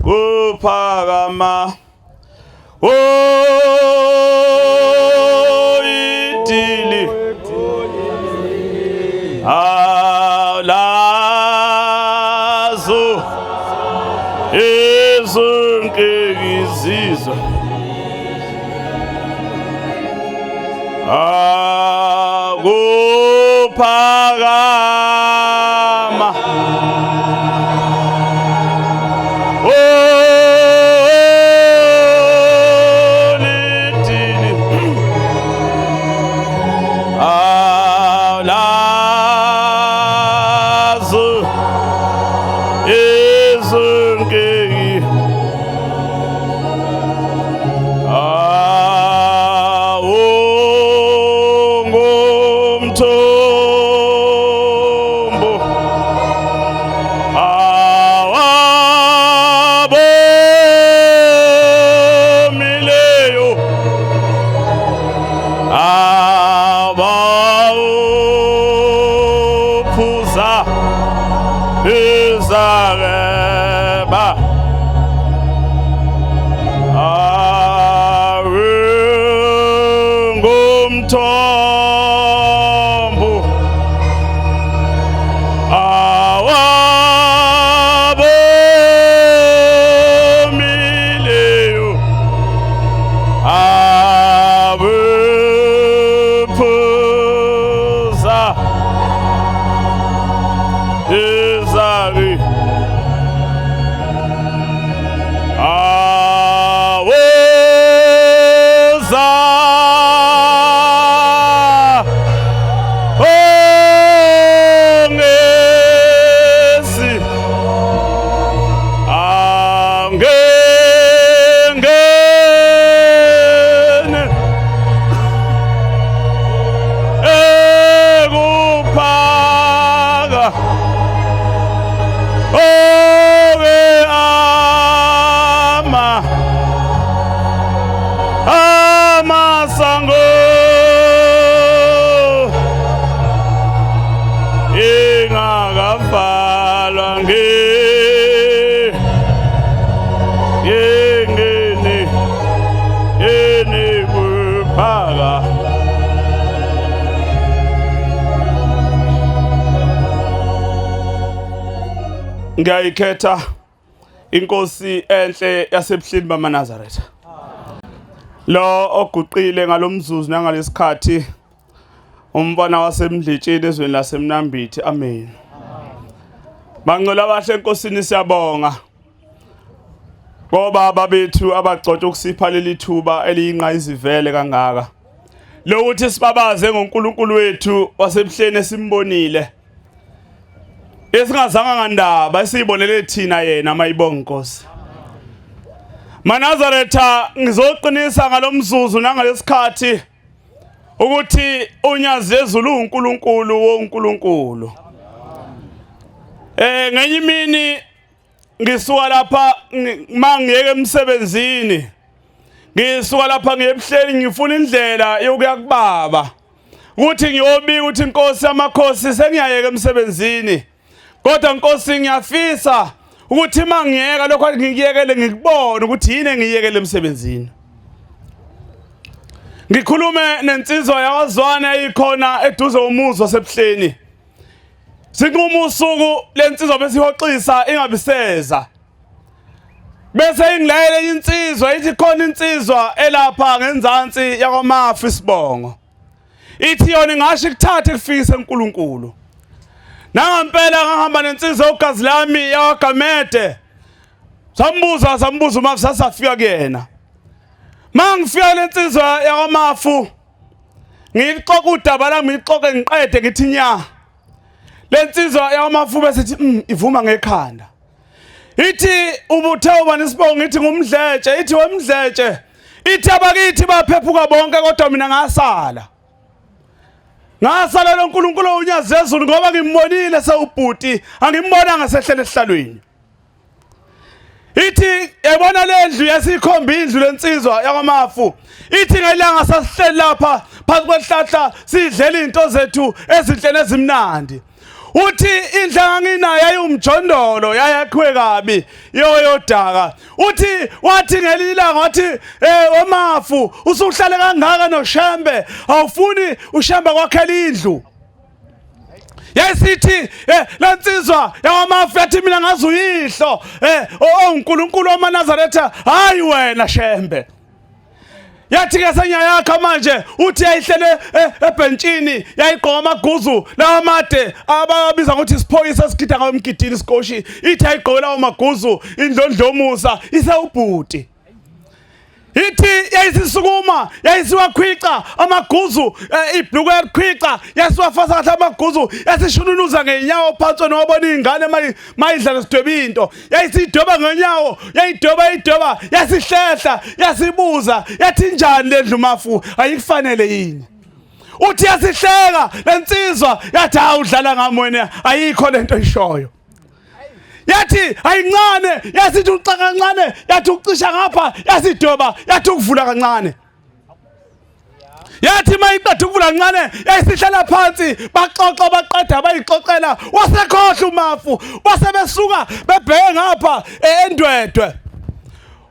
Uphakama o idili awulazo izonke izizwe akuphakama olidini awulazo izonke Awungumthombo awabomileyo abawuphuza izakeba Awungumthombo awabomileyo abephuza izaki awoza ongesi angengene ekuphaka oke ama amasango ingakavalwa nge yengene enikuphaka. Ngiyayikhetha inkosi enhle yasebuhleni bamaNazaretha. Lo oguqile ngalomzuzu nangalesikhathi umfana wasemdletsheni ezweni lasemnambithi. Amen. Bangcwele abahle enkosini, siyabonga kobaba bethu abagcotshwa ukusipha leli thuba eliyingqayizivele kangaka lokuthi sibabaze ngoNkulunkulu wethu wasebuhleni esimbonile, esingazanga ngandaba, esiyibonele thina yena. Mayibonga inkosi Manazaretha. Ngizoqinisa ngalomzuzu nangalesikhathi ukuthi uNyazi lezulu uNkulunkulu woNkulunkulu. Ngenye imini ngisuka lapha mangiyeke emsebenzini, ngisuka lapha ngiye ebuhleni, ngifuna indlela yokuya kubaba ukuthi ngiyobika ukuthi inkosi yamakhosi sengiyayeka emsebenzini, kodwa nkosi ngiyafisa ukuthi mangiyeka lokho ngikuyekele ngikubone ukuthi yini engiyekele emsebenzini. Ngikhulume nensizwa yakwaZwane eyikhona eduze umuzi wasebuhleni. Sinquma usuku lensizwa besihoxisa ingabiseza. Bese ingilayele insizwa ithi khona insizwa elapha ngenzansi yakwaMafu isibongo. Ithi yona ingasho ikuthathe kufikise uNkulunkulu. Nangampela ngahamba nensizwa ugazi lami yakwaGamede. Sambuza sambuza uMafu sasafika kuyena. Mangifika lensizwa yakwaMafu ngixoxa udaba lami, ngixoxe ngiqede, ngithi nya lensizwa yakwaMafu bese ithi ivuma ngekhanda. Ithi ubuthe ubani isibongo? Ngithi ngumdletshe. Ithi wemdletshe, ithi abakithi baphephuka bonke kodwa mina ngasala. Ngasala lo nkulunkulu uNyazi lezulu ngoba ngimbonile sewubhuti, angimbonanga sehlele esihlalweni. Ithi yabona lendlu yasikhomba indlu lensizwa yakwaMafu. Ithi ngelanga sasihleli lapha phansi kwesihlahla sidlela izinto zethu ezinhle nezimnandi. Uthi indlu enganginayo yayiwumjondolo, yayakhiwe kabi yoyodaka. Uthi wathi ngelinye ilanga wathi wemafu usuhlale kangaka noShembe, awufuni uShembe kwakhela indlu. Yayisithi lensizwa yakwamafu yathi mina ngazi uyihlo oNkulunkulu wamaNazaretha, hayi wena Shembe. Yathi ke senyayakha manje, uthi yayihlele ebhentshini, yayigqoka amaguzu lawa amade ababiza ngokuthi isiphoyisa esigida ngawo emgidini isikoshi. Ithi yayigqoke lawo maguzu, indlondlomusa isewubhuti. Ithi yayisisukuma, yayisiwakhwica amaguzu, ibhluku yalikhwica, yasiwafasa kahle amaguzu, yasishununuza ngenyawo phansi. Wena wabona iy'ngane mayidlala sidweba into, yayisidweba ngenyawo, yayidweba yayidweba, yasihlehla, yasibuza, yathi njani le ndlu mafu, ayikufanele yini? Uthi yasihleka lensizwa, yathi hawu udlala ngami wena, ayikho lento oyishoyo. Yathi ayincane, yasithi uxa kancane, yathi ucisha ngapha, yasidoba, yathi ukuvula kancane. Yathi mayiqeda ukuvula kancane, yayisihlala phansi, baxoxa baqeda bayixoxela, wasekhohlwa uMafu, base besuka bebheke ngapha eNdwedwe.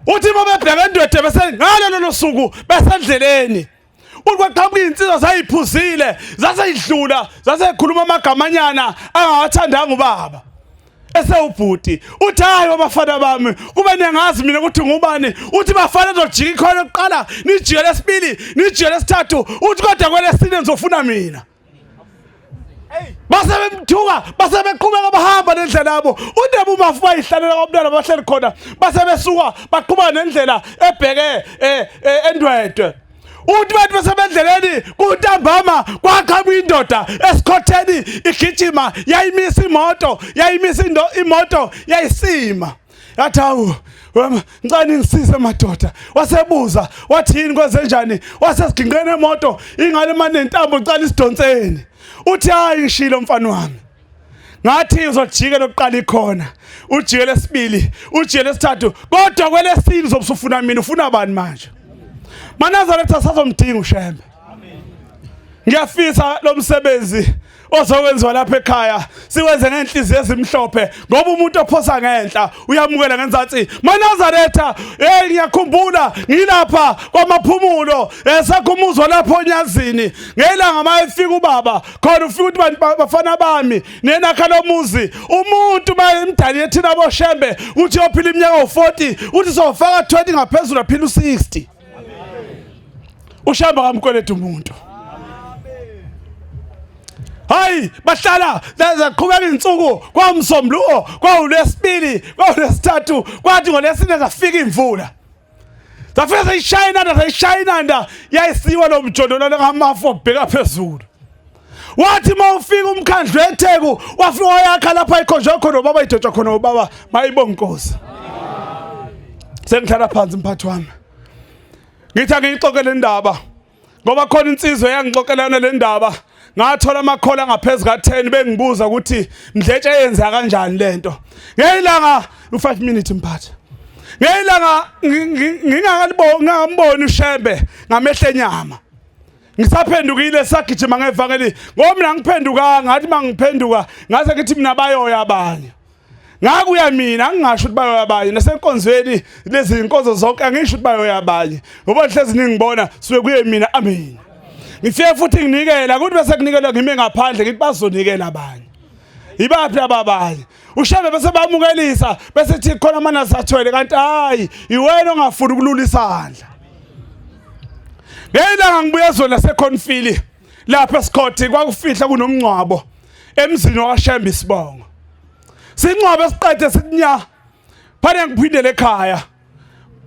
Uthi uma bebheke eNdwedwe bese ngalo lolo suku besendleleni. Uthi kwaqhamuka iy'nsizwa zayiphuzile, zaseyidlula, zasekhuluma amagamanyana angawathandanga ubaba esewubhuti. Uthi hayi wabafana bami, kube niyangazi mina ukuthi ngubani. Uthi bafana nizojika ikhona lokuqala, nijike lesibili, nijike lesithathu, uthi kodwa kwelesine nizofuna mina. Base bemthuka, base beqhubeka bahamba nendlela yabo. Unebu uMafu bayihlalela kwabantwana abahleli khona, base besuka baqhubeka nendlela ebheke eNdwedwe. Uthi bantu besebendleleni kuntambama kwaqhamuka indoda esikhotheni igijima, yayimisa imoto, yayimisa imoto yayisima. Yathi hawu ngicela ningisize madoda. Wasebuza wathi yini kwenze njani? Wasesiginqeni emoto ingane mane nentambo ngicela isidonseni. Uthi hayi ngishilo mfana wami. Ngathi uzojika lokuqala ikhona, ujike lesibili, ujike lesithathu, kodwa kwelesine uzobusufuna mina, ufuna bani manje? MaNazaretha sazomdinga uShembe. Ngiyafisa lo msebenzi ozokwenziwa lapha ekhaya siwenze ngenhliziyo ezimhlophe, ngoba umuntu ophosa ngenhla uyamukela ngenzansi. MaNazaretha, hey ngiyakhumbula ngilapha kwaMaphumulo, sakhumuzwa lapho oNyazini ngelanga mayefika ubaba khona, ufika ukuthi bafana bami nenakha lomuzi. Umuntu bayemdali ethina boShembe uthi uyophila iminyaka u40, uthi sofaka 20 ngaphezulu aphila u60. uShembe akamkweleta umuntu. Hayi bahlala zaqhubeka insuku, kwamsombuluko, kwawulesibili, kwawulesithathu, kwathi ngolesine zafika imvula. Zafika zayishaya inanda, zayishaya inanda, yayisiwa lo mjondolo ngamafu obheka phezulu. Wathi uma ufika umkhandlu eTheku, wafika wayakha lapha ikhonjwe khona ubaba, idotshwa khona ubaba, mayibonga inkosi. Sengihlala phansi mphathi wami. Ngithi angiyixoxe le ndaba ngoba khona insizwa eyangixoxelana le ndaba, ngathola amakhola angaphezu ka-10 bengibuza ukuthi Mdletshe yenza kanjani lento. Ngeyilanga u5 minutes mphathi. Ngeyilanga ngingakamboni uShembe ngamehlo enyama. Ngisaphendukile sagijima ngevangeli ngoba mina ngiphendukanga, ngathi mangiphenduka ngase ngithi mina bayoya abanye. Ngakuya mina angingasho ukuthi bayoya abanye, nasenkonzweni lezi inkonzo zonke angisho ukuthi bayoya abanye, ngoba hlezi ningibona suke kuye mina. Amen. Ngifike futhi nginikela ukuthi bese kunikelwa ngime ngaphandle ngithi bazonikela abanye. Ibaphi ababanye? uShembe bese bamukelisa bese thi khona amanazathwele, kanti hayi iwena ongafuni ukulula isandla. Ngelanga ngibuya ezweni laseConfili lapha esikhothi kwakufihla kunomngcwabo emzini wakwaShembe isibongo. Singcwabe siqede sinya phane ngiphindele ekhaya.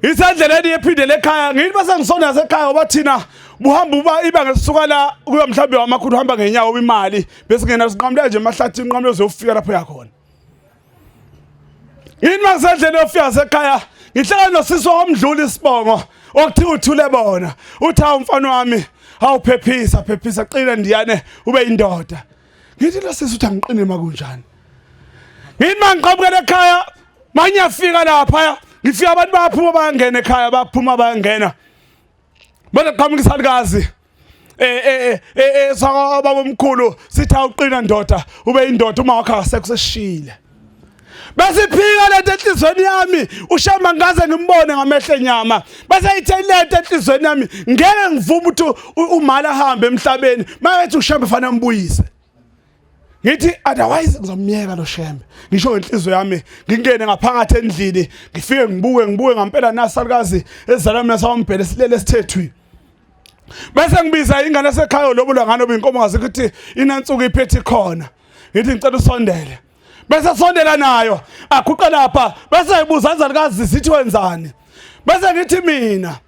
Isendleleni yephindele ekhaya ngithi bese ngisona sekhaya ngoba thina buhamba uba iba ngesuka la kuya mhlawumbe wamakhulu uhamba ngenyawo imali bese ngena sinqamula nje emahlathini nqamula uzofika lapho yakhona. Yini masendleleni yofika sekhaya ngihlala nosisi womdluli isibongo okuthiwa uthule bona, uthi hawu mfana wami, awuphephisa phephisa qina ndiyane ube indoda. Ngithi lo sisi uthi angiqine makunjani. Ngithi mangiqhamukela ekhaya mangiyafika lapha ngifika abantu bayaphuma bayangena ekhaya, bayaphuma bayangena. Bese qhamuka isalukazi. eh eh eh, eh sakwa omkhulu sithi awuqina ndoda ube indoda uma wakho akasekho seshile. Bese iphika lento enhlizweni yami ushamba ngaze ngimbone ngamehlo enyama. Bese ithe lento enhlizweni yami ngeke ngivume ukuthi umala ahambe emhlabeni. Mayethi ushamba fanele ambuyise. Ngithi otherwise ngizomyeka lo shembe. Ngisho ngenhliziyo yami ngingene ngaphakathi endlini ngifike ngibuke ngibuke ngampela nasalukazi ezalwa mina sawambhele silele sithethwi. Bese ngibiza ingane esekhaya lobo lwangane obinkomo ngazi ukuthi inansuku iphethe khona. Ngithi ngicela usondele. Bese sondela nayo aguqa lapha bese ibuza nzalikazi sithi wenzani. Bese ngithi mina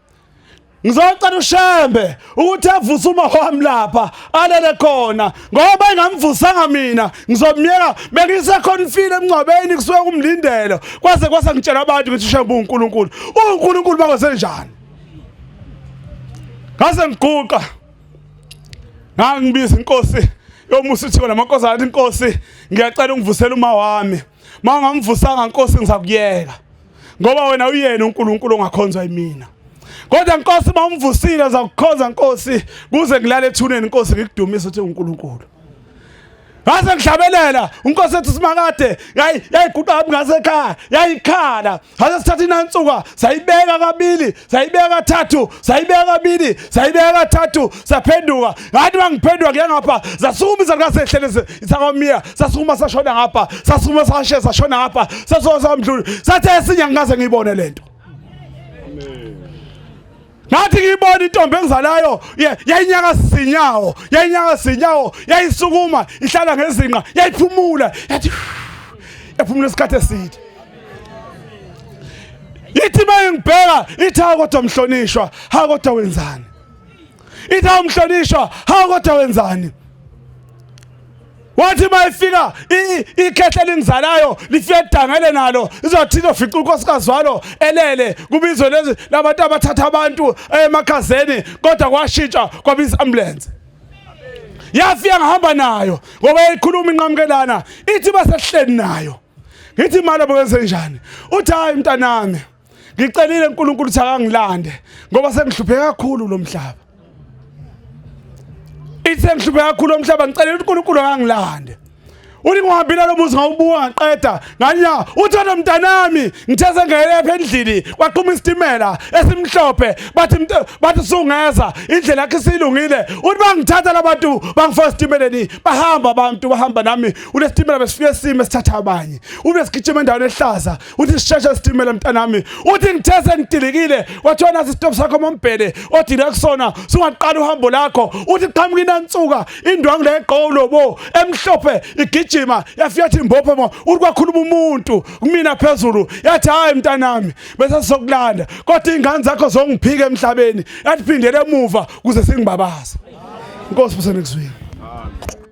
Ngizocela uShembe ukuthi avuse uma wami lapha alele khona ngoba engamvusanga mina ngizomyeka bengisekhonfile emngcwabeni kusuke kumlindelo kwaze kwase ngitshela abantu ukuthi uShembe uNkulunkulu uNkulunkulu bakwenzenjani ngase ngiguqa ngangibiza inkosi yomusa uthiko namankosana athi inkosi ngiyacela ungivusele uma wami uma ungamvusanga nkosi ngizakuyeka ngoba wena uyena uNkulunkulu ongakhonzwa yimina kodwa nkosi uma umvusile ngizakukhonza nkosi kuze ngilale ethuneni nkosi ngikudumise uthi uNkulunkulu ngase ngihlabelela unkosi ethu simakade yayiguqa kabi ngasekhaya yayikhala ngase sithatha inansuka sayibeka kabili sayibeka kathathu sayibeka kabili sayibeka kathathu saphenduka ngathi mangiphenduka kuya ngapha zasukuma izalukazi sakwamiya sasukuma sashona ngapha sasukuma sashe sashona ngapha sasuka samdlulu sathi esinye ngikaze ngiyibone lento ngathi ngiyibona intombi engizalayo yayinyaka sinyawo yayinyaka sinyawo yayisukuma ihlala ngezinqa yayiphumula yathi yaphumula isikhathi eside ithi mayingibheka ithi hawu kodwa mhlonishwa hawu kodwa wenzani ithi hawu mhlonishwa hawu kodwa wenzani wathi mayifika ikhehle elingizalayo lifike edangele nalo izothi izofica unkosikazi walo elele kubizwe lezi labantu abathatha abantu emakhazeni kodwa kwashintsha kwabiza ambulance yafika ngihamba nayo ngoba yayikhuluma inqamukelana ithi basehleni nayo ngithi imali abokwenze njani uthi hayi mntanami ngicelile uNkulunkulu ukuthi akangilande ngoba sengihlupheke kakhulu lo mhlaba ithi sengihlupheke kakhulu lo mhlaba ngicelile uNkulunkulu akangilande uthi ngihambile lo muzi ngawubuka ngaqeda nganya uthi wena mntanami ngithe sengele lapha endlini kwaqhuma isitimela esimhlophe bathi bathi sungeza indlela yakhe isilungile uthi bangithatha labantu bangifaka esitimeleni bahamba abantu bahamba nami ulesitimela besifike sime sithatha abanye ube sigijima endaweni ehlaza uthi sisheshe sitimela mntanami uthi ngithe sengidilikile kwathiwa nasi isitop sakho mombhele odile kusona sungaqala uhambo lakho uthi qhamuka inansuka indwangu le egqolo bo emhlophe igijima yafika yathi mbophe mo uthi kwakhuluma umuntu kumina phezulu yathi hayi mntanami bese sizokulanda kodwa ingane zakho zongiphika emhlabeni yathi phindele emuva kuze singibabaze inkosi busenekuzwini.